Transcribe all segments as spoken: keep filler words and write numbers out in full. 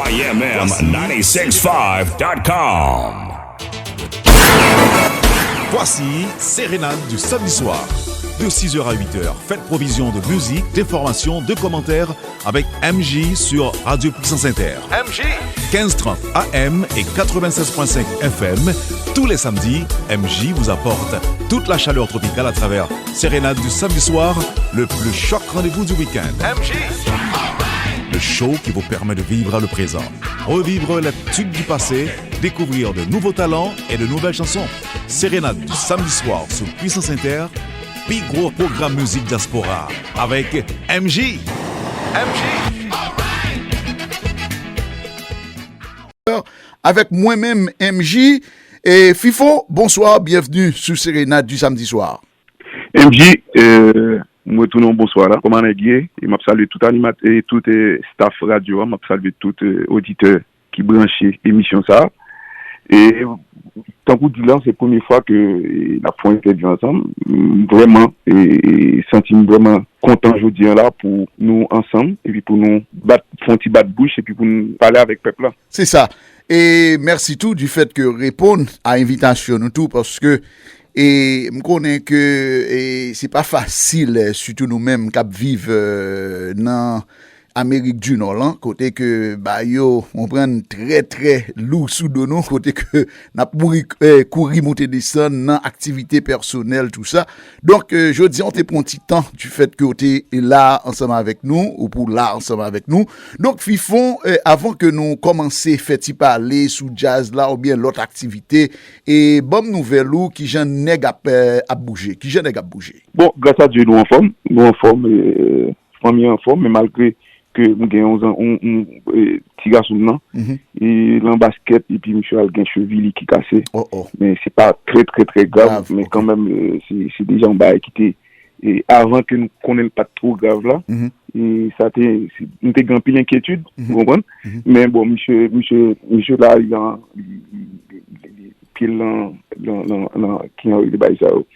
I M M nine six five dot com. Voici Sérénade du samedi soir. De six heures à huit heures, faites provision de musique, d'informations, de commentaires avec M J sur Radio Puissance Inter. M J. Quinze trente A M et quatre-vingt-seize point cinq F M, tous les samedis, M J vous apporte toute la chaleur tropicale à travers Sérénade du samedi soir, le plus choc rendez-vous du week-end. M J. Le show qui vous permet de vivre le présent, revivre les tubes du passé, découvrir de nouveaux talents et de nouvelles chansons. Sérénade du samedi soir sur Puissance Inter, pi gwo pwogram mizik dyaspora avèk M J. M J. Avèk mwen menm, M J. E Fifo, bonsoir, bienvenue sur Sérénade du samedi soir. M J, euh, m retounen yon bonswa la. Kòman nèg ye? E m ap salye tout animat-, e tout, euh, staff radyo a. M ap salye tout, euh, oditè ki branche emisyon sa a. E tankou di la, se premye fwa ke, e, n ap fè yon entèvyou ansanm. M vrèman, e, e, santi m vrèman kontan jodi a la pou nou ansanm, epi pou nou bat, fè yon ti bat bouch, epi pou nou pale avèk pèp la. Se sa. E mèsi tou du fait que reponn a envitasyon nou tou, paske, e, m konnen ke, e, se pa fasil, e, sitou nou menm k ap viv, e, nan Amerik di Nò lan, kote ke ba yo, w konprann, trè, trè lou sou do nou, kote ke n ap mouri, e, kouri monte desann nan aktivite pèsonèl, tou sa. Donk, e, jodi a, w te pran yon ti tan, du fait ke w te la ansanm avèk nou, ou pou la ansanm avèk nou. Donk, Fifon, e, avan ke nou kòmanse fè ti pale sou djaz la oubyen lòt aktivite, e ban m nouvèl ou, kijan nèg ap, e, ap bouje, kijan nèg ap bouje? Bon, gras a Dye, nou anfòm, nou anfòm, e, fanmi an anfòm, men malgre ke m gen yon, yon, yon, e, ti gason m nan, e, l an baskèt, epi misye al gen chevi li ki kase. Oh, oh. Men se pa trè, trè, trè grav, men kanmenm, e, se, se deja yon bagay ki te, e, avan ke nou konnen l pa t twò grav la, e, sa te, se, nou te gen anpil enkyetid, ou konprann? Men bon, misye, misye, misye la, li an, li, li, li, li, pye l lan, lan, lan, lan, ki an rele bagay sa yo.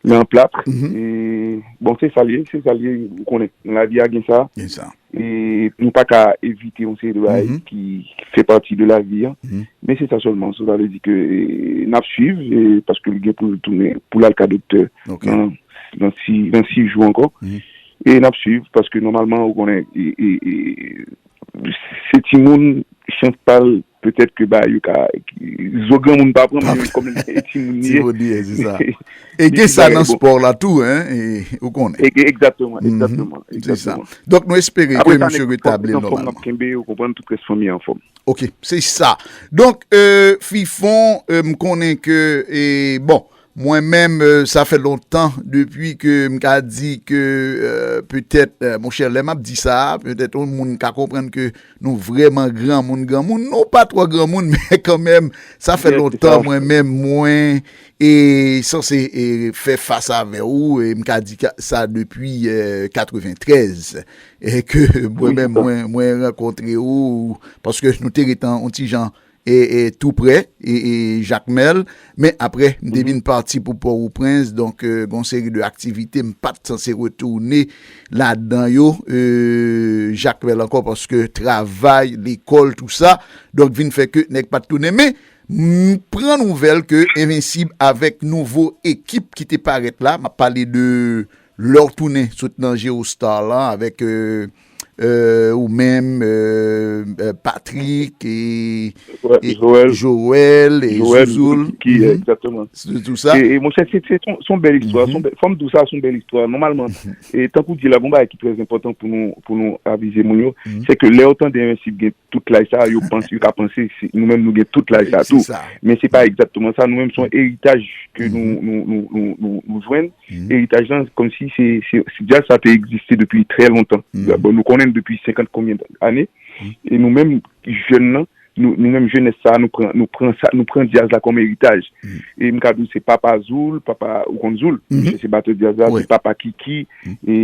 Li an plat. E, bon, se sa l ye, se sa l ye, ou konnen. Nan lavi a gen sa. Gen sa. E nou pa ka evite yon seri de bagay ki fè pati de lavi a. Men se sa sèlman. Sa vle di ke, e, n ap swiv, e, paske li gen pou l tounen, pou l al ka doktè nan, nan sis, nan sis jou ankò. E n ap swiv, paske nòmalman, ou konnen, e, e, e, se timoun, chans pa l, petèt ke ba yo ka, zo granmoun pa pran, men kòm timoun li ye. Timoun li ye, se sa. E gen sa nan spò la tou, en, e, ou konnen. E, egzakteman, egzakteman, egzakteman. Donk, nou espere ke misye retabli nòmalman. Apre sa, nèg anfòm, n ap kenbe, ou konprann, tout rès fanmi anfòm. Ok, se sa. Donk, e, Fifon, e, m konnen ke, e, bon, mwen menm, e, sa fè lontan depi ke m ka di ke, e, petèt, e, monchè, lè m ap di sa, petèt yon moun ka konprann ke nou vrèman granmoun, granmoun. Nou pa twò granmoun, men kanmenm, sa fè lontan mwen menm, mwen, e, sanse, e, fè fas avè ou, e m ka di ka, sa depi, e, katreventrèz, e ke mwen menm, mwen, mwen rankontre ou, paske nou te ret an, yon ti jan, e, e, tou prè, e, e, Jakmèl. Men apre, m te vin pati pou Pòtoprens, donk, e, gon seri de aktivite, m pa t sanse retounen ladan yo, e, Jakmèl ankò, paske travay, lekòl, tou sa, donk, vin fè ke nèg pa t tounen. Men, m pran nouvèl ke Envensib avèk nouvo ekip ki te parèt la, m ap pale de lè w tounen sot nan Geostar lan avèk, e, e, ou menm, e, e, Patrick, e, e Joël, e Zouzoul, ki, egzakteman. Tout sa. E, e, monchè, se, se, se yon, se yon bèl istwa, se yon bèl, fò m di w sa, se yon bèl istwa. Nòmalman, e, tankou di la, gon bagay ki trè enpòtan pou nou, pou nou avize moun yo, se ke lè yo tande Envensib gen tout laj sa, yo panse, yo ka panse, se, nou menm nou gen tout laj sa tou. Men se pa egzakteman sa, nou menm se yon eritaj ke nou, nou, nou, nou, nou, nou jwenn. Eritaj lan, kòmsi se, se, se djaz sa te egziste depi trè lontan. Bon, nou konnen l depi senkant konbyen ane. E nou menm, jèn nan, nou, nou menm jenès sa, nou pran, nou pran sa, nou pran djaz la kòm eritaj. E m ka di w se papa Zoul, papa, ou konn Zoul, misye se batè djaz la, se papa Kiki, e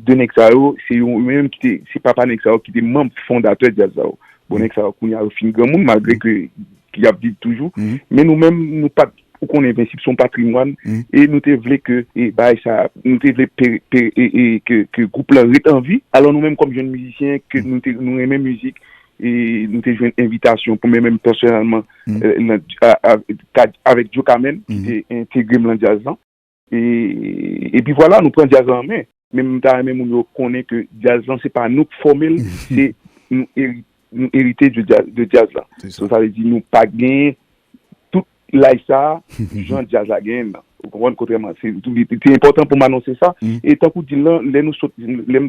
de nèg sa yo, se yo menm ki te, se papa nèg sa yo ki te manm fondatè djaz la yo. Bon, nèg sa yo kounye a yo fin granmoun, malgre ke y ap viv toujou. Men nou menm, nou pa t, ou konnen, Envensib se yon patrimwàn, e nou te vle ke, e bagay sa, nou te vle pe-, pe-, e, e ke, ke gwoup lan ret an vi. Alò nou menm kòm jèn mizisyen, ke nou te, nou renmen mizik, e nou te jwenn envitasyon pou mwen menm pèsonèlman, e, nan, a, a, kad, avèk Joe Kamen, ki te entegre m nan djaz lan. E, epi vwala, nou pran djaz lan an men. Men m ta renmen moun yo konnen ke djaz lan, se pa nou k fòme l, se nou eri-, nou erite de djaz, de djaz lan. So, sa vle di nou pa gen tout laj sa a, jan djaz la genyen l lan. Ou konprann? Kontrèman, se, se enpòtan pou m anonse sa. E tankou di l lan, lè nou sot, lè m,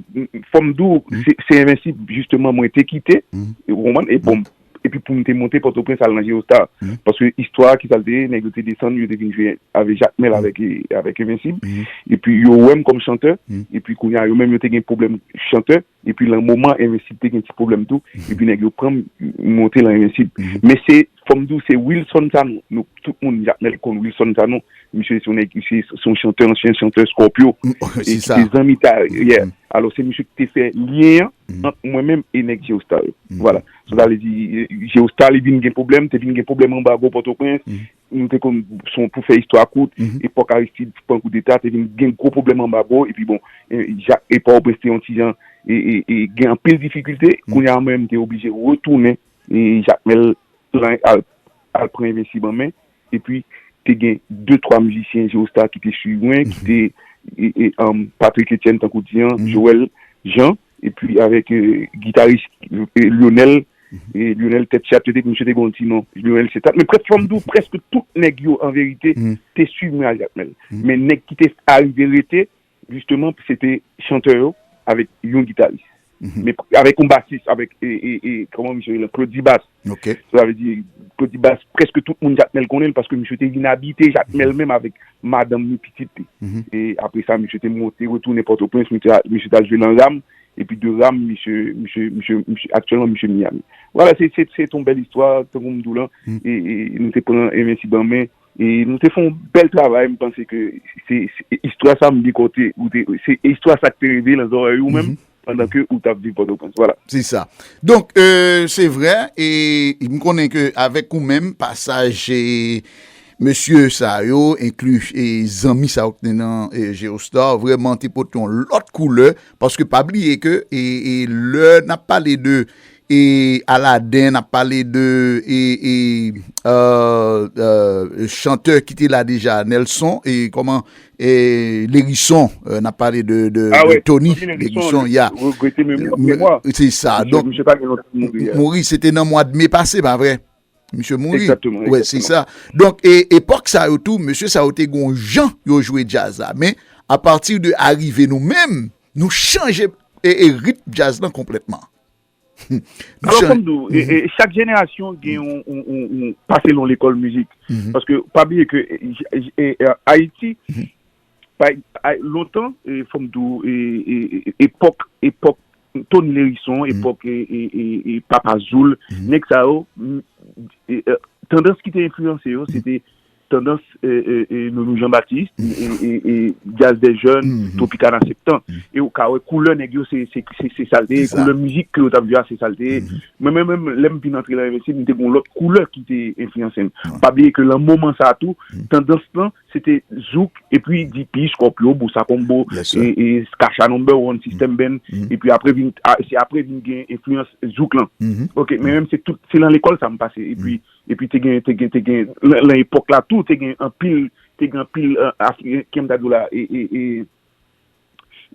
fò m di w, se, se Envensib, jisteman, mwen te kite. Ou konprann? E bon, epi pou m te monte Pòtoprens al nan Geostar. Paske istwa ki sa l te ye, nèg yo te desann, yo te vin jwe avèk Jakmèl, avèk, avèk Envensib. Epi yo wè m kòm chantè. Epi kounye a, yo menm yo te gen pwoblèm chantè. Epi lan moman Envensib te gen ti pwoblèm tou. Epi nèg yo pran m monte lan Envensib. Men se, fò m di w, se Wilson Sanon. Nou tout moun Jakmèl konn Wilson Sanon. Misye se yon nèg, se, se yon chantè, ansyen chantè Scorpio. E ki te zanmi ta, yeah. Alò, se misye ki te fè lyen an ant mwen menm e nèg Geostar yo. Vwala. So, sa vle di, e, Geostar, li vin gen pwoblèm, te vin gen pwoblèm anbago Pòtoprens. Nou te konn, son, pou fè istwa kout, epòk Aristide pran koudeta, te vin gen gwo pwoblèm anbago, epi bon, e, Jak-, e Pòtoprens te yon ti jan, e, e, e gen anpil difikilte. Kounye a, mwen, m te oblije retounen, e, Jakmèl, al, al pran Envensib an men, epi te gen de, twa mizisyen Geostar ki te swiv mwen, ki te, e, e, um, Patrick Etienne, tankou di an, Joël Jean, epi avèk, e, gitaris, e, Lionel, e, Lionel Tèt Chat, te, misye te gen yon ti non, Lionel Setat. Men prèske, fò m di w, prèske tout nèg yo, an verite, te swiv mwen al Jakmèl. Men nèg ki te arive rete, jisteman, se te chantè yo avèk yon gitaris. Men avèk yon basis, avèk, e, e, e, kòman misye rele? Claude Dibas. Sa vle di, Claude Dibas, prèske tout moun Jakmèl konnen l paske misye te vin abite Jakmèl menm avèk madanm ni pitit li. E apre sa, misye te monte, retounen Pòtoprens, misye, misye t al jwe lan Ram, epi de Ram, misye, misye, misye, misye, aktyèlman, misye Miami. Vwala, se, se, se yon bèl istwa, tankou m di w lan, e, e nou te pran Envensib an men, e nou te fè yon bèl travay, m panse ke se, se, istwa sa m byen konte, ou te, se istwa sa k te rive lan zòrèy ou menm, pandan ke ou t ap viv Pòtoprens. Vwala. Se sa. Donk, e, se vrè, e m konnen ke avèk ou menm, pasaj, e, mesye sa yo, enkli, e, zanmi sa yo ki te nan, e, Geostar, vrèman te pote yon lòt koulè, paske pa bliye ke, e, e lè n ap pale de e Aladen, n ap pale de e, e, euh, euh, chantè ki te la deja, Nelson, e kòman, e Lerison, euh, n ap pale de, de, de Tony Lerison, ya. Se sa. Donk, mouri, se te nan mwa de me pase, pa vre? Misye mouri. Wè, se sa. Donk, e epòk sa yo tou, mesye sa yo te gon jan yo jwe djaz la. Men, apati de arive nou menm, nou chanje e, e ritm djaz lan konplètman. Alò, fò m di w, e, e, chak jenerasyon gen yon, yon, yon, yon, pa selon lekòl mizik. Paske, pa bliye ke, e, e, e, Ayiti, pa, a, lontan, e, fò m di w, e, e, e, epòk, epòk Tony Lerison, epòk, e, e, e, e, Papa Zoul, nèg sa yo, m, e, e, tandans ki te enfliyanse yo, se te tandans, e, e, e, Loulou Jean Baptiste, e, e, e, Jazz des Jeunes, Tropicana Septan. E ou ka wè koulè nèg yo, se, se, se, se sa l te ye, koulè mizik ke yo t ap jwe a, se sa l te ye. Mwen menm, menm, lè m vin antre lan Envensib, m te gen yon lòt koulè ki te enfliyanse m. Pa bliye ke lan moman sa a tou, tandans lan, se te zouk, epi D P, Scorpio, Bossa Combo, e, e, Skacha Number One, System Band, epi apre vin, a, se apre vin gen enfliyans zouk lan. Ok, men menm se tout, se lan lekòl sa m pase, epi epi te gen, te gen, te gen, lan, lan epòk la tou, te gen anpil, te gen anpil, e, Afriken, ki m ta di w la, e, e, e,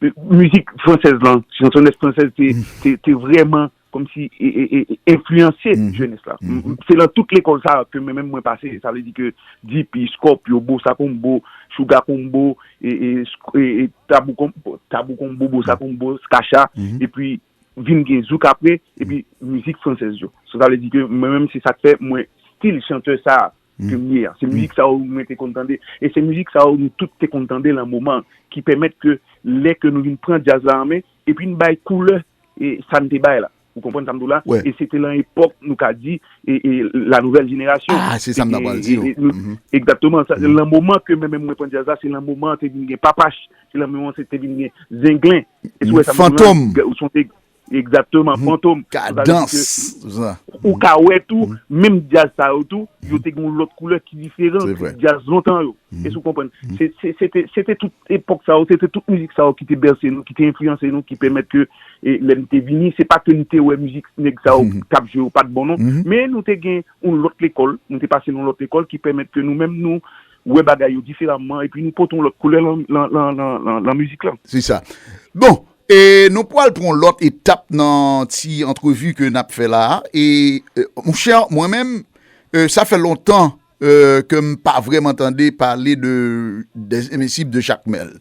e, mizik fransèz lan, chansonnette française te, te, te vrèman kòmsi, e, e, e, e, enfliyanse jenès la. M, m, se lan tout lekòl sa a ke mwen menm mwen pase. Sa vle di ke D P, Scorpio, Bossa Combo, Sugar Combo, e, e, sk-, e, e, Tabou Combo, Tabou Combo, Bossa Combo, Skacha, epi vin gen zouk apre, epi mizik fransèz yo. So, sa vle di ke mwen menm, se sa k fè mwen stil chantè sa a ke m ye a. Se mizik sa yo mwen te konn tande, e se mizik sa yo nou tout te konn tande lan moman an, ki pèmèt ke lè ke nou vin pran djaz la an men, epi n bay koulè, e sa n te bay la. Ou konprann sa m di w la? E se te lan epòk, nou ka di, e, e la nouvelle génération. Ah, se sa m ta pral di w. Egzakteman. Sa, lan moman ke mwen menm mwen pran djaz la, se lan moman an te vin gen Papach, se lan moman an se te vin gen Zenglen. E si w wè sa m di w la, Fantom. Ou sonje Egzakteman, Fantom. Kadans. Ou Ou ka wè tou, menm djaz sa yo tou, yo te gen yon lòt koulè ki diferan de djaz lontan yo. Èske w konprann? Se, se, se te, se te tout epòk sa yo, se te tout mizik sa yo ki te bèse nou, ki te enfliyanse nou, ki pèmèt ke, e, lè n te vini, se pa ke n te wè mizik nèg sa yo k ap jwe yo pa t bon non, men nou te gen yon lòt lekòl, nou te pase nan yon lòt lekòl ki pèmèt ke nou menm nou wè bagay yo diferaman, epi nou pote yon lòt koulè lan, lan, lan, lan, lan, lan mizik lan. Se sa. Bon, e nou pral pran yon lòt etap nan ti antrevi ke n ap fè la a. E, e, monchè, mwen menm, e, sa fè lontan, e, ke m pa vrèman tande pale de, des Invincibles de Jakmèl.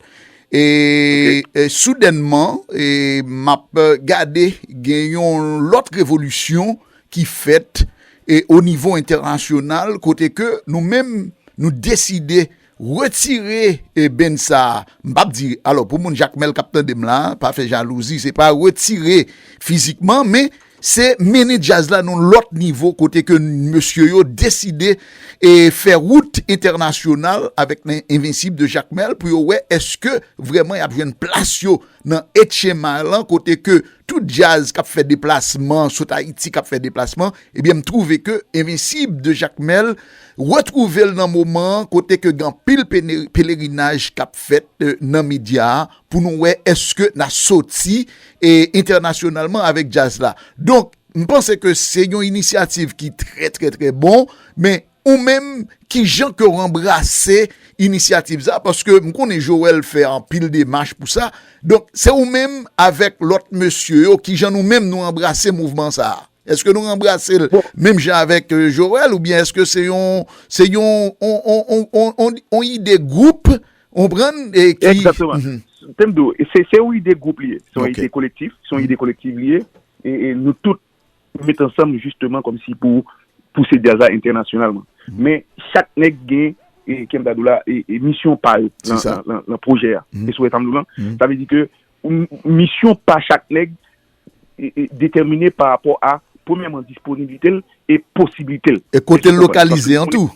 E, e soudènman, e, m ap gade gen yon lòt revolisyon ki fèt, e, o nivo entènasyonal, kote ke nou menm, nou deside retire, e, band sa a. M p ap di, alò, pou moun Jakmèl k ap tande m la, pa fè jalouzi, se pa retire fizikman, men se mennen djaz la nan lòt nivo, kote ke mesye yo deside, e, fè wout entènasyonal avèk Invincibles de Jakmèl pou yo wè èske vrèman y ap jwenn plas yo nan H M I lan, kote ke tout djaz k ap fè deplasman, sot Ayiti k ap fè deplasman, ebyen, m twouve ke Invincibles de Jakmèl retwouve l nan moman an kote ke gen anpil pene-, pelerinaj k ap fèt, e, nan medya a pou nou wè èske n a soti, e, entènasyonalman avèk djaz la. Donk, m panse ke se yon inisyativ ki trè, trè, trè bon, men ou menm, kijan ke w anbrase inisyativ sa? Paske m konnen Joel fè anpil demach pou sa. Donk, se ou menm avèk lòt mesye yo, kijan nou menm nou anbrase mouvman sa a? Èske nou anbrase l menm jan avèk, e, Joel, oubyen èske se yon, se yon, on, on, on, on, on, on ide gwoup, ou konprann, e ki Egzakteman. Te m di w, se, se yon ide gwoup li ye. Se yon ide kolektif, se yon ide kolektif li ye. E, e nou tout met ansanm jisteman kòmsi pou pouse djaz la entènasyonalman. Men chak nèg gen, e, kèm ta di w la, e, e misyon pa yo lan, lan, lan, lan pwojè a. E sou wè sa m di w lan? Sa vle di ke m-, misyon pa chak nèg, e, e, detèmine pa rapò a, premyèman, disponiblite l e posiblite l. E kote l lokalize an tou.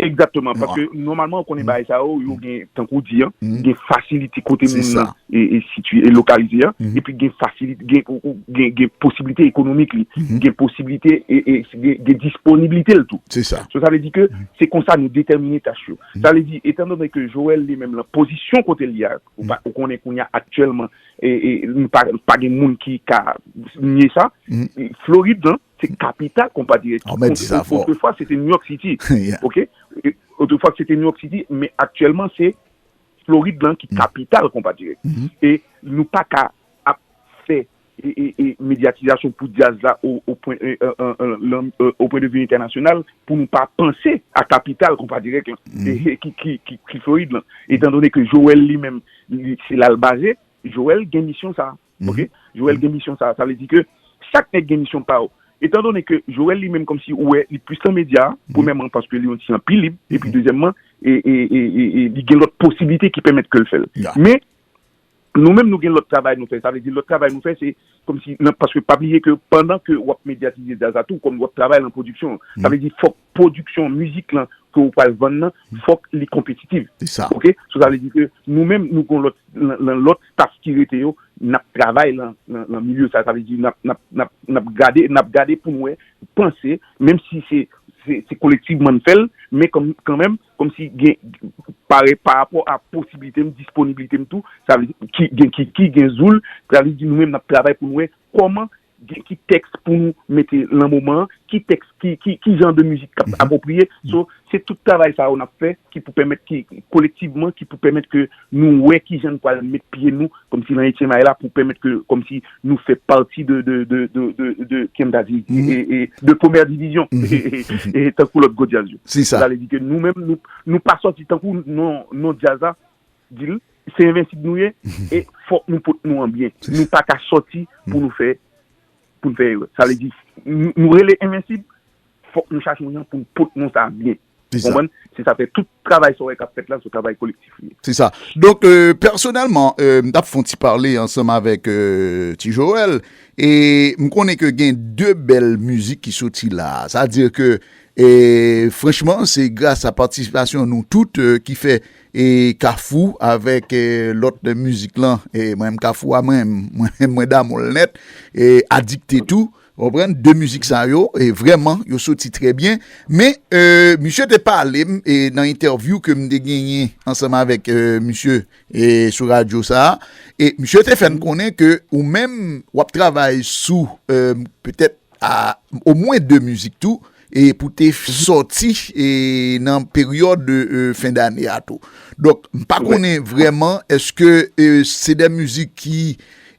Egzakteman, paske nòmalman, ou konnen bagay sa yo, yo gen, tankou w di an, gen fasilite kote moun nan e, e sitiye, e lokalize an, epi gen fasilite, gen, ou, ou, gen, gen posiblite ekonomik li, gen posiblite e, e gen, gen disponiblite l tou. Se sa. So, sa vle di ke se konsa nou detèmine tach yo. Sa vle di, etandone ke Joel li menm lan pozisyon kote l ye a, ou pa, ou konnen kounye a aktyèlman, e, e nou pa, pa gen moun ki ka nye sa. Florid lan, se kapital konpa dirèk. Otrefwa, se te New York City. Ok? E, otrefwa, se te New York City, men aktyèlman, se Florid lan ki kapital konpa dirèk. E nou pa ka ap fè e, e, e medyatizasyon pou djaz la o, o pwen, e, e, e, e, lan, e, o pwen de vi entènasyonal pou nou pa panse a kapital konpa dirèk lan, e, e, ki, ki, ki, ki Florid lan. Etandone ke Joel li menm, li, se la l baze, Joel gen misyon sa. Ok? Joel gen misyon sa. Sa vle di ke chak nèg gen misyon pa yo. Etandone ke Joel li menm kòmsi ou wè li plis nan medya a, premyèman paske li yon ti jan pi lib, epi dezyèmman, e, e, e, e, e li gen lòt posiblite ki pèmèt ke l fè l. Men, nou menm nou gen lòt travay nou fè. Sa vle di lòt travay nou fè, se kòmsi, nan, paske pa bliye ke pandan ke w ap medyatize djaz la tou, kòm w ap travay nan pwodiksyon, sa vle di fòk pwodiksyon mizik lan ke w pral vann nan, fòk li konpetitif. Se sa. Ok? So, sa vle di ke nou menm, nou gon lòt, nan, nan lòt staff ki rete yo, n ap travay lan, lan, lan milye sa. Sa vle di n ap, n ap, n ap, n ap gade, n ap gade pou n wè, panse, menm si se, se, se kolektivman n fè l, men kan, kanmenm, kòmsi gen, pare, pa rapò a posiblite m, disponiblite m tou, sa vle di, ki, gen Kiki, gen Zoul, sa vle di nou menm n ap travay pou n wè kòman gen ki tèks pou nou mete lan moman an, ki tèks, ki, ki, ki jan de mizik k ap apwopriye. So, se tout travay sa yo n ap fè ki pou pèmèt, ki, kolektivman, ki pou pèmèt ke nou wè ki jan n pral met pye nou, kòmsi nan H M I la, pou pèmèt ke, kòmsi nou fè pati de, de, de, de, de, de, kèm ta di, e, e, de premyè divizyon, e, e, e, tankou lòt gwo djaz yo. Se sa. Sa vle di ke nou menm, nou, nou pa sòti tankou non, non djaz la, di l, se envensib nou ye, e fòk nou pot nou an byen. Nou pa ka sòti pou nou fè, pou nou fè erè. Sa vle di, nou, nou rele envensib, fòk nou chache yon jan pou n pot non sa byen. Se sa. Konprann? Se sa fè tout travay sa w wè k ap fèt la, se yon travay kolektif li ye. Se sa. Donk, e, pèsonèlman, e, m t ap fè yon ti pale ansanm avèk, e, Ti Joel, e m konnen ke gen de bèl mizik ki soti la. Sa di ke, e, franchman, se gras a patisipasyon nou tout, e, ki fè, e, Kafou avèk, e, lòt mizik lan. E mwen menm Kafou a mwen, mwen, mwen damou l nèt, e adikte tou. Ou konprann? De mizik sa yo, e vrèman, yo soti trè byen. Men, e, misye te pale m, e, nan entèvyou ke m te genyen ansanm avèk, e, misye, e, sou radyo sa a. E misye te fè n konnen ke ou menm, w ap travay sou, e, petèt a omwen de mizik tou, e pou te sòti, e nan peryòd, e, fen dane a tou. Donk, m pa konnen vrèman, èske, e, se de mizik ki,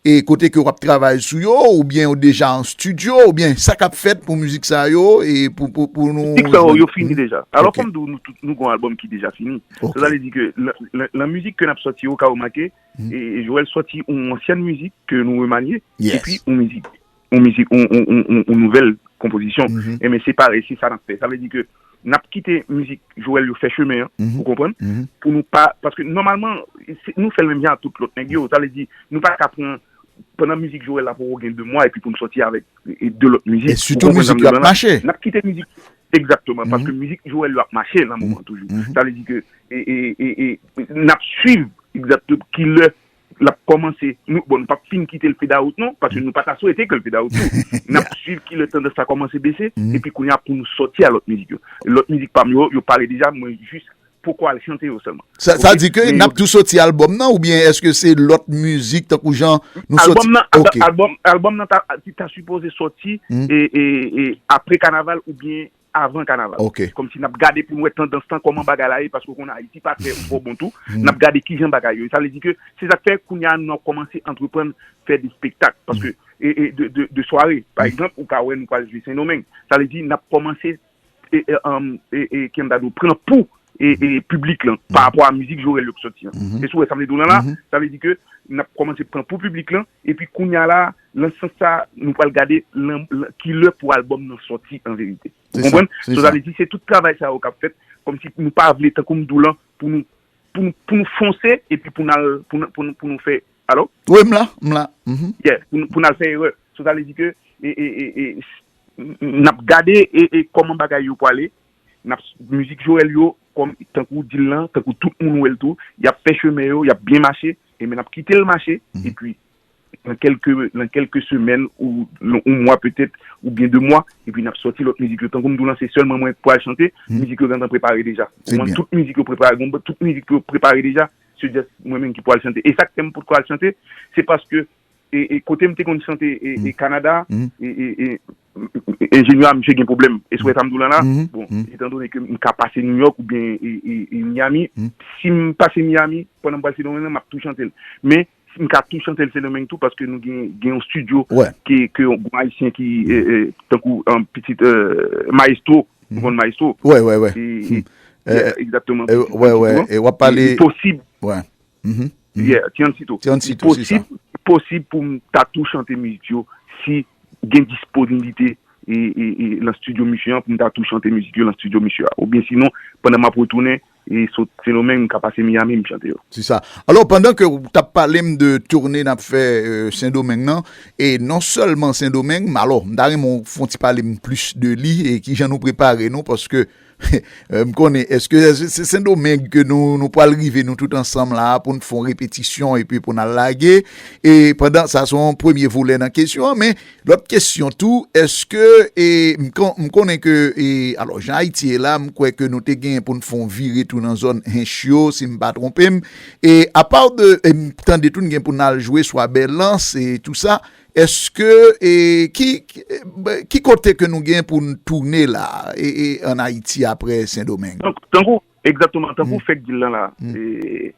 e kote ke w ap travay sou yo, oubyen yo deja an estidyo, oubyen sa k ap fèt pou mizik sa yo, e pou, pou, pou nou... Mizik sa yo, yo fini deja. Alò, fò m di w, nou tout, nou gen yon albòm ki deja fini. Sa vle di ke nan, nan, nan mizik ke n ap sòti yo, ou ka remake, e, e Joel sòti yon ansyèn mizik ke nou remanye, epi yon mizik, yon mizik, yon, yon, yon, yon, yon nouvèl konpozisyon. Enben, se parèy, se sa n ap fè. Sa vle di ke n ap kite mizik Joel yo fè chemen an, ou konprann? Pou nou pa, paske nòmalman, se, nou fè l menm jan ak tout lòt nèg yo. Sa vle di, nou pa ka pran, pandan mizik Joel la poko gen de mwa, epi pou n sòti avèk, e, de lòt mizik. E sitou mizik yo ap mache. N ap kite mizik, egzakteman, paske mizik Joel yo ap mache nan moman toujou. Sa vle di ke, e, e, e, e, n ap swiv egzakteman ki lè l ap kòmanse. Nou, bon, nou p ap fin kite l fade out non, paske nou pa ta swete ke l fade out tou. N ap swiv ki lè tandans la kòmanse bese, epi kounye a pou nou sòti a lòt mizik yo. Lòt mizik pa m yo, yo pare deja, mwen jis poko al chante yo sèlman. Sa, sa di ke n ap tou sòti albòm nan, oubyen èske se lòt mizik tankou jan nou sòti? Albòm nan, albòm, albòm nan ta, ta sipoze sòti, e, e, e apre kanaval oubyen avan kanaval. Kòmsi n ap gade pou n wè tandans lan, kòman bagay la ye, paske w konn Ayiti pa trè twò bon tou. N ap gade kijan bagay yo ye. Sa vle di ke se sa k fè kounye a nou ap kòmanse antreprann fè de spektak, paske, e, e, de, de, de sware. Pa egzanp, ou ka wè nou pral jwe Sendomeng. Sa vle di n ap kòmanse, e, e, anm, e, e, ki m ta di w, pran pou, e, e, piblik lan, pa rapò a mizik Joel yo k sòti an. E si w wè sa m te di w lan la, sa vle di ke n ap kòmanse pran pou piblik lan, epi kounye a la, nan sans sa, nou pral gade lan, lan, ki lè pou albòm nan sòti an verite. Ou konprann? So, sa vle di, se tout travay sa yo k ap fèt, kòmsi nou pa vle, tankou m di w lan, pou nou, pou nou, pou nou fonse, epi pou n al, pou nou, pou nou, pou nou fè, alo? Wi, m la, m la. Yeah, pou nou, pou n al fè erè. So, sa vle di ke, e, e, e, e, n ap gade, e, e, kòman bagay yo pwale, n ap, mizik Joel yo, kòm, tankou w di l lan, tankou tout moun wè l tou, y ap fè chemen yo, y ap byen mache, e men n ap kite l mache, epi, nan kèlke, nan kèlke semèn ou nan yon mwa petèt, oubyen de mwa, epi n ap sòti lòt mizik yo. Tankou m di w lan, se sèlman mwen k pral chante, mizik yo gentan prepare deja. Ou konprann? Tout mizik yo prepare, gon, tout mizik yo prepare deja, se just mwen menm ki pral chante. E sa k fè m potko al chante, se paske, e, e kote m te konn chante, e, e Kanada, e, e, e, enjenyè a, misye gen pwoblèm. E si w wè sa m di w lan la, bon, etandone ke m ka pase New York oubyen, e, e, e Miami, si m pase Miami, pandan m pral Sendomeng lan, m ap tou chante l. Men, m ka tou chante l Sendomeng tou, paske nou gen, gen yon estidyo ke, ke yon ayisyen ki, e, e, tankou, um, pitit, e, Maestro, ou konn Maestro? Wè, wè, wè. E, e, yeah, egzakteman, pitit Tiancito an. E w ap pale... Li posib. Wè. Yeah, Tiancito. Li posib, posib pou m ta tou chante mizik yo si gen disponiblite e, e, e, lan estidyo misye an, pou m ta tou chante mizik yo lan estidyo misye a. Oubyen sinon, pandan m ap retounen, e sot Sendomeng, m ka pase Miami, m chante yo. Se sa. Alò, pandan ke w t ap pale m de toune n ap fè, e, Sendomeng nan, e non sèlman Sendomeng, men alò, m ta renmen w fè yon ti pale m plis de li, e kijan nou prepare nou, paske, e, m konnen, èske se, se Sendomeng ke nou, nou pral rive nou tout ansanm la pou n fè yon repetisyon epi pou n al lage? E pandan, sa se yon premye volè nan kesyon an, men lòt kesyon tou, èske, e, m kon-, m konnen ke, e, alò, jan Ayiti ye la, m kwè ke nou te gen pou n fè yon vire tou nan zòn Hench yo, si m pa twonpe m. E apa de, e, m tande tou n gen pou n al jwe swa Bèlans e tou sa, èske, e, ki, ki, e, ki kote ke nou gen pou n tounen la, e, e, ann Ayiti apre Sendomeng? Donk, tankou, egzakteman, tankou w fèk di l lan la, e,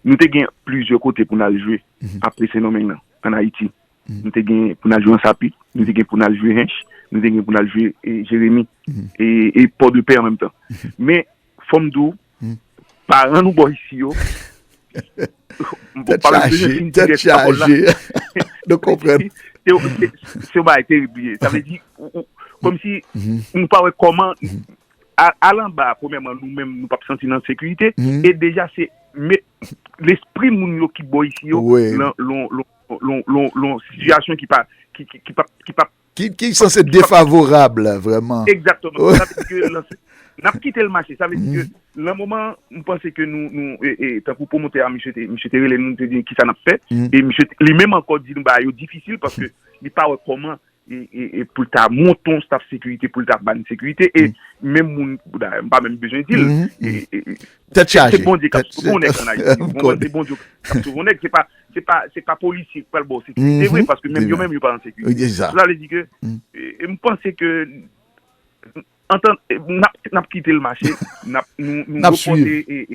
nou te gen plizyè kote pou n al jwe apre Sendomeng nan, ann Ayiti. Nou te gen pou n al jwe Anse à Pic, nou te gen pou n al jwe Hench, nou te gen pou n al jwe, e, Jeremi, e, e Pòdepè an menm tan. Men, fò m di w, paran nou bò isi yo, bon, pa bezwen fin ti rès pawòl la. Nou konprann. Se, se, se yon bagay terib li ye. Sa vle di, ou, ou, kòmsi nou pa wè kòman, a, al anba, premyèman, nou menm, nou p ap santi n an sekirite, e deja, se met lespri moun yo ki bò isi yo lan, lan, lan, lan, lan, lan sitiyasyon ki pa, ki, ki, ki pa, ki pa, ki, ki sanse defavorab, vrèman. Egzakteman. Sa vle di ke lan, n ap kite l mache. Sa vle di ke, lan moman, m panse ke nou, nou, e, e, tankou pwomotè a, misye te, misye te rele nou, te di n kisa n ap fè. E misye te, li menm ankò di nou bagay yo difisil paske li pa wè kòman e, e, e pou l ta monte yon staff sekirite, pou l ta ba n sekirite. E menm moun, dayè, m pa menm bezwen di l. E, e, e, Tèt se chaje. Bondye k ap sove w nèg an Ayiti. Ou konprann? Se Bondye k ap sove w nèg. Se pa, se pa, se pa polisye k pral ba w sekirite vre, paske menm yo menm yo pa an sekirite. Sa vle di ke, e, e m panse ke antan, e, n ap, n ap kite l mache, n ap, nou, nou N ap swiv.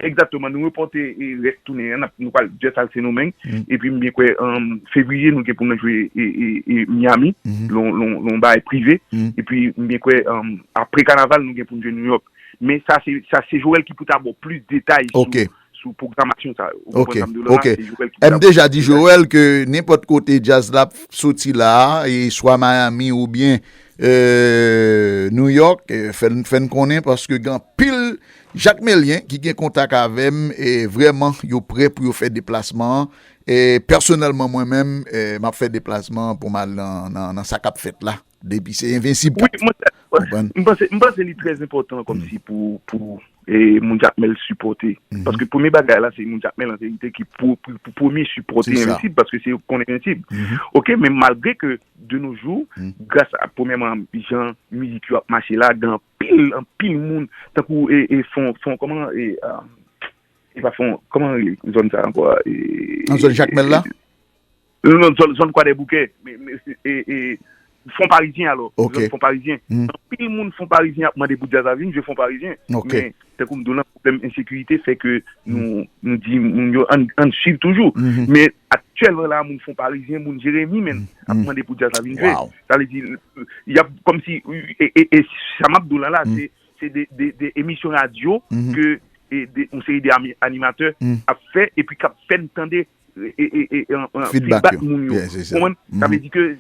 Egzakteman, nou repòte, e, rès tounen an, n ap, nou pral just al Sendomeng, epi m byen kwè, an fevriye, nou gen pou nou jwe, e, e, e, Miami, lon, lon, lon bagay prive, epi m byen kwè, an, apre kanaval, nou gen pou nou jwe New York. Men sa se, sa se Joel ki pou ta ba w plis detay sou, sou pwogramasyon sa yo. Ou konprann sa m di w la, se Joel ki pou ta ba w plis detay. M deja di Joel ke nenpòt kote djaz la ap soti la, e swa Miami oubyen, e, New York, e, fè n, fè n konnen paske gen anpil Jakmelyen ki gen kontak avè m, e vrèman, yo prè pou yo fè deplasman an. E pèsonèlman, mwen menm, e, m ap fè deplasman an pou m al nan, nan, nan sa k ap fèt la. Depi se Envensib k ap. Wi, mwen, m panse, m panse li trè enpòtan kòmsi pou, pou, e, moun Jakmèl sipòte. Paske premye bagay la, se moun Jakmèl an reyalite ki pou, pou, pou premye sipòte Envensib, paske se yo k konn Envensib. Oke, men malgre ke de nos jours, gras a, premyèman, jan mizik yo ap mache la, gen anpil, anpil moun, tankou, e, e, fon, fon, kòman, e, e pa fon, kòman rele zòn sa ankò? E, Nan zòn Jakmèl la? Non, non, zòn, zòn Kwadèboukè, men, men, e, e, Fon Parizyen alò, zòn Fon Parizyen. Anpil moun Fon Parizyen ap mande pou djaz la vin jwe Fon Parizyen. Men, tankou m di w lan, pwoblèm ensekirite fè ke nou, nou di moun yo ann, ann swiv toujou. Men aktyèlman la, moun Fon Parizyen, moun Jeremi menm, ap mande pou djaz la vin jwe. Sa vle di, y ap kòmsi, e, e, e sa m ap di w lan la, se, se de, de, de emisyon radyo ke, e, de, yon seri de ami-, animatè ap fè, epi k ap fè n tande, e, e, e, e, an, an, feedback moun yo. Ou konprann? Sa vle di ke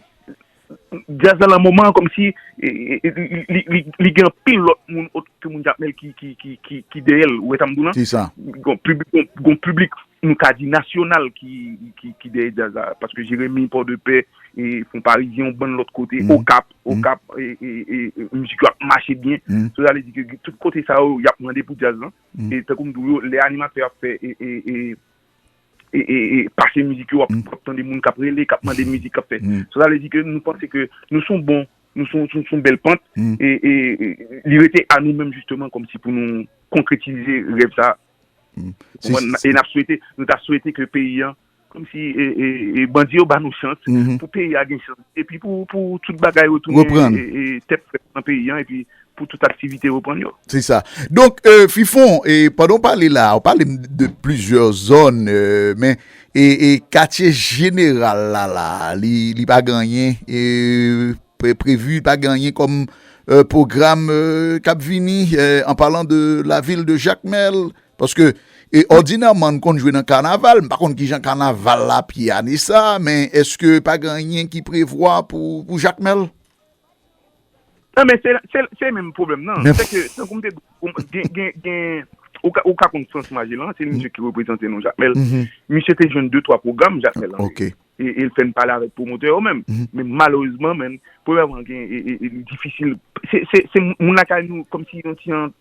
djaz la, nan moman an, kòmsi, e, e, e, li, li, li, li gen anpil lòt moun ot ke moun Jakmèl ki, ki, ki, ki, ki dèyè l. Ou wè sa m di w lan? Gon piblik, gon, gon piblik, nou ka di nasyonal ki, ki, ki dèyè djaz la. Paske Jeremi, Pòdepè, e Fon Parizyen, yon bann lòt kote, Okap, Okap, e, e, e, e mizik yo ap mache byen. So, sa vle di ke tout kote sa yo, y ap mande pou djaz lan. E tankou m di w yo, lè animatè ap fè, e, e, e, e, e, e pase mizik yo, w ap, w ap tande moun k ap rele, k ap mande mizik k ap fè. So, sa vle di ke nou panse ke nou se yon bon, nou se yon, se yon, se yon bèl pant, e, e, e li rete a nou menm jisteman kòmsi pou nou konkretize rèv sa. Ou konprann? E n ap swete, nou ta swete ke peyi an, kòmsi, e, e, e bandi yo ba nou chans, pou peyi a gen chans, epi pou, pou tout bagay retounen, e, e tèt frèt nan peyi an, epi pou tout aktivite reprann yo. Se sa. Donk, e, Fifon, e, pandan w pale la, w pale m de plizyè zòn, e, men, e, e katye jeneral la, la, li, li pa gen anyen, e, pre-, previ, li pa gen anyen kòm, e, pwogram, e, k ap vini, e, an palan de la vil de Jakmèl, paske, e, òdinèman, n konn jwe nan kanaval, m pa konn kijan kanaval la ap ye ane sa, men èske pa gen anyen ki prevwa pou, pou Jakmèl? Non, men se, se, se menm pwoblèm nan. Se ke, tankou m te di w, gen, gen, gen, ou ka, ou ka konn Frans Majelan, se misye ki reprezante nou Jakmèl. Misye te jwenn de twa pwogram Jakmèl lan. E, e l fè n pale avèk pwomotè yo menm. Men malerezman, men, premyèman, gen, e, e, e li difisil. Se, se, se moun lakay nou, kòmsi yon ti jan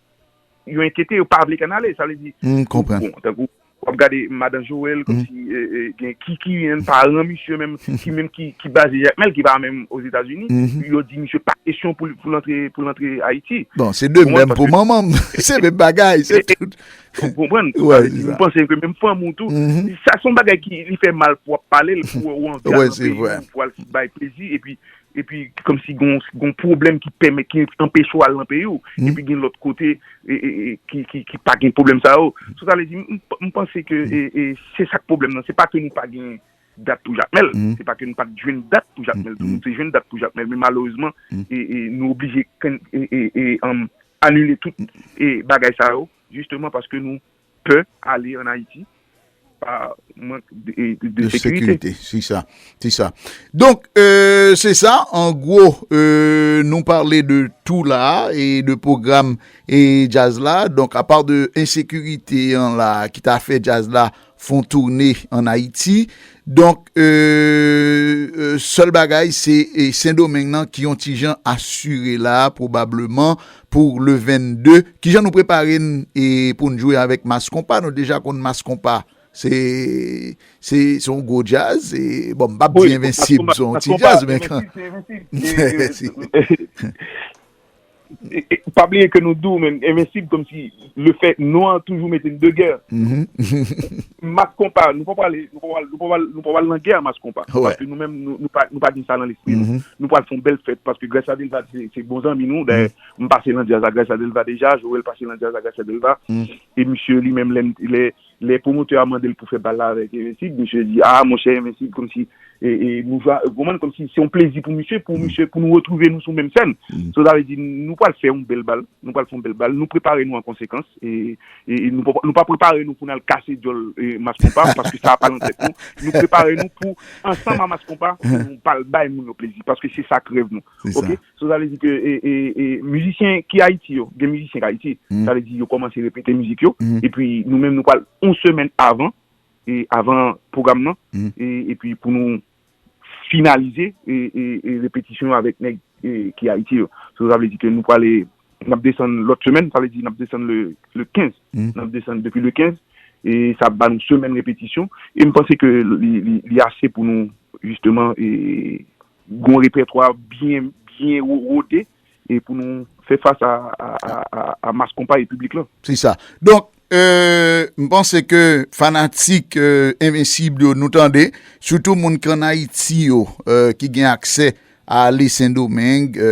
yo enkyete, yo pa vle ke n ale. Sa vle di, bon, tankou, w ap gade Madan Joel, kòmsi, e, e, gen Kiki, yon paran misye menm, ki menm ki, ki baze Jakmèl, ki pa menm Ozetazini, yo di misye pa kesyon pou, pou l antre, pou l antre Ayiti. Bon, se de menm pou manman m. Se menm bagay, se tout. Ou konprann? Sa vle di, nou panse ke menm fanmi w tou. Sa se yon bagay ki, li fè mal pou w ap pale l, pou w anvi al nan peyi w, pou w al bay plezi, epi epi kòmsi gon, gon pwoblèm ki pèmèt, ki anpeche w al nan peyi w, epi gen lòt kote, e, e, e, ki, ki, ki pa gen pwoblèm sa yo. So, sa vle di, m, m, m panse ke, e, e, se sa k pwoblèm nan. Se pa ke nou pa gen dat pou Jakmèl. Se pa ke nou pa t jwenn dat pou Jakmèl tou. Nou te jwenn dat pou Jakmèl, men malerezman, e, e, nou oblije, e, e, e, anm, anile tout, e, bagay sa yo, jisteman paske nou pè ale ann Ayiti pa mank de, de, de sekirite. Se sa, se sa. Donk, e, se sa, an gwo, e, nou pale de tou la, e de pwogram, e djaz la. Donk, apa de ensekirite an la, ki ta fè djaz la fè yon toune ann Ayiti. Donk, e, e, sèl bagay, se, e, Sendomeng nan ki yon ti jan asire la, pwobableman, pou le vennde. Kijan nou prepare n, e, pou n jwe avèk Mass Konpa? Nou deja konn Mass Konpa Se se se yon gwo djaz. E, bon, m p ap di Envensib se yon ti djaz, men kan... Pa bliye ke nou di w menm, Envensib, kòmsi lefèt non an toujou mete n de gè. Mas Konpa, nou pa pral, nou pa pral, nou pa pral, nou pa pral nan gè a Mas Konpa. Paske nou menm, nou, nou pa, nou pa gen sa nan lespri nou. Nou pral fè yon bèl fèt, paske Gracia Delva se, se bon zanmi nou. Dayè, m pase nan djaz a Gracia Delva deja, Joel pase nan djaz a Gracia Delva. E misye li menm, lè, lè, lè pwomotè a mande l pou fè bal la avèk Envensib, misye di, ah, monchè, Envensib, kòmsi e, e nou va, ou konprann, kòmsi se yon plezi pou misye, pou misye, pou nou retwouve nou sou menm sèn. So, sa vle di, nou pral fè yon bèl bal, nou pral fè yon bèl bal, nou prepare nou an konsekans, e, e, e nou pa, nou pa prepare nou pou n al kase dyòl, e, Mas Konpa, paske sa pa nan tèt nou. Nou prepare nou pou, ansanm a Mas Konpa, pou nou pral bay moun yo plezi, paske se sa k rèv nou. Ok? So, sa vle di ke, e, e, e, mizisyen ki Ayiti yo, gen mizisyen ki Ayiti, sa vle di yo kòmanse repete mizik yo, epi nou menm nou pral yon semèn avan, e, avan pwogram nan, e, epi pou nou finalize, e, e, e repetisyon yo avèk nèg, e, ki Ayiti yo. So, sa vle di ke nou prale, n ap desann lòt semèn, sa vle di n ap desann le, le kenz. N ap desann depi le kenz, e sa ap ba nou semèn repetisyon. E m panse ke li, li, li ase pou nou, jisteman, e, gon repètwa byen, byen wo-, wode, e pou nou fè fas a, a, a, a, a Mas Konpa e piblik lan. Se sa. Donk, e, m panse ke fanatik, e, Envensib yo nou tande, sitou moun ki ann Ayiti yo, e, ki gen aksè a ale Sendomeng, e,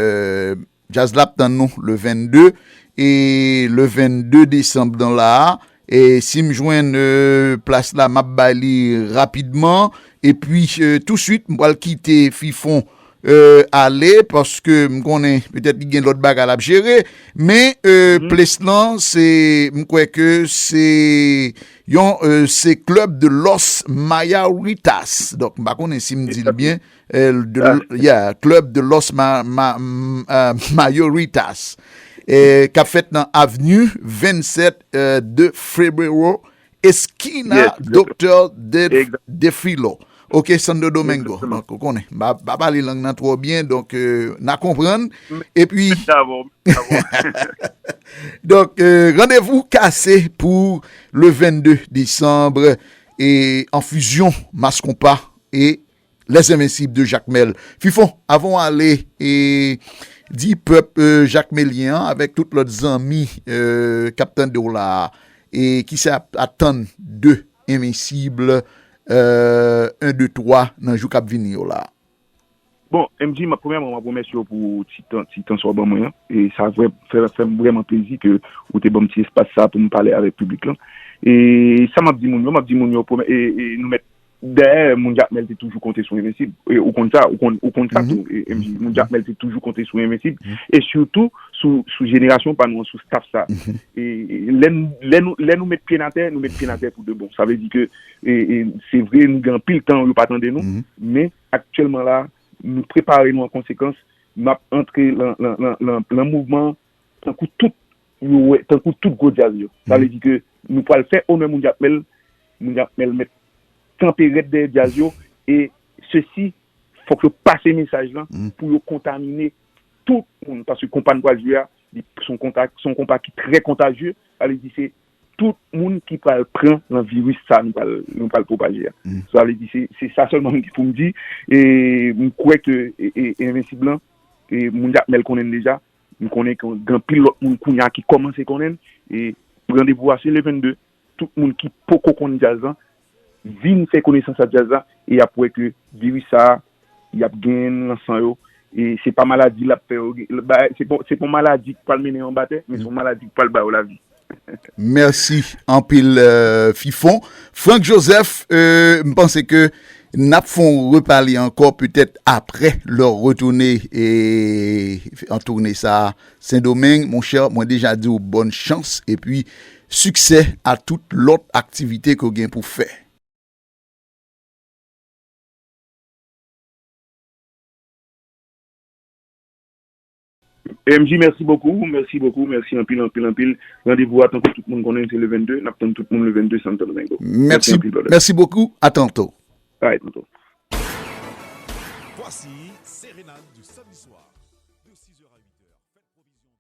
djaz la ap tann nou le vennde, e le vennde desanm nan la a, e si m jwenn, e, plas la, m ap bay li rapidman. Epi, e, touswit, m pral kite Fifon, e, ale, paske m konnen petèt li gen lòt bagay l ap jere. Men, e, plas lan, se, m kwè ke se yon, e, se Club de los Mayoritas. Donk, m pa konnen si m di l byen. E, de, yeah, Club de los Ma-, Ma-, m-, e, Mayoritas. E, k ap fèt nan avni vennsèt, e, de Febrero, eskina Doktè de, de Filo. Ok, Santo Domingo. Donk, ou konnen, m pa, pa pale lang nan twò byen, donk, e, n a konprann. Epi, donk, e, randevou kase pou le vennde desanm, e, an fizyon Mas Konpa e Les Invincibles de Jakmèl. Fifon, avan w ale, e, di pèp, e, jakmelyen an, avèk tout lòt zanmi, e, k ap tande w la a, e kisa y ap atann de Envensib, e, en, de, twa nan jou k ap vini yo la a? Bon, M J, m ap, premyèman, m ap remèsye w pou ti tan, ti tan sa w ban mwen an. E sa vrè, fè, fè m vrèman plezi ke ou te ban m ti espas sa pou m pale avèk piblik lan. E sa m ap di moun yo, m ap di moun yo, premyè, e, e nou mèt Dayè, moun Jakmèl te toujou konte sou Envensib. E, ou konn sa, ou konn, ou konn sa tou, e, M J. Moun Jakmèl te toujou konte sou Envensib. E sitou, sou, sou jenerasyon pa nou an, sou staff sa. E, e, lè n, lè nou, lè nou met pye n atè, nou met pye n atè pou de bon. Sa vle di ke, e, e, se vre, nou gen anpil tan yo pa tande nou, men aktyèlman la, nou prepare nou an konsekans, n ap antre lan, lan, lan, lan, lan mouvman an, tankou tout, yo wè, tankou tout gwo djaz yo. Sa vle di ke nou pral fè onè moun Jakmèl, moun Jakmèl mèt kanpe rèd dèyè djaz yo, e sesi, fòk yo pase mesaj lan pou yo kontamine tout moun, paske konpa n pral jwe a, li, se yon konta, se yon konpa ki trè kontajye, sa vle di se tout moun ki pral pran nan viris sa nou pral, nou pral pwopaje a. Sa vle di se, se sa sèlman m gen pou m di, e m kwè ke, e, e, Envensib lan, e moun Jakmèl konnen l deja, m konnen ke gen anpil lòt moun kounye a ki kòmanse konnen l, e randevou a se le vennde. Tout moun ki poko konn djaz lan, vin fè konesans ak djaz la, e y ap wè ke viris sa a, y ap genyen l nan san yo, e se pa maladi l ap fè yo gen, ba, se pa, se pa yon maladi k pral mennen yo anba tè, men se yon maladi k pral ba yo lavi. Mèsi anpil, euh, Fifon. Franck Joseph, euh, m panse ke n ap fè yon repale ankò petèt aprè lè w retounen e an toune sa a Sendomeng. Monchè, mwen deja di w bòn chans epi siksè a tout lòt aktivite ke w gen pou fè. M J, mèsi bokou, mèsi bokou, mèsi anpil, anpil, anpil. Randevou a, tankou tout moun konnen, se le vennde. N ap tann tout moun le vennde Santo Domingo. Mèsi, mèsi bokou. A tanto. Alright, tanto.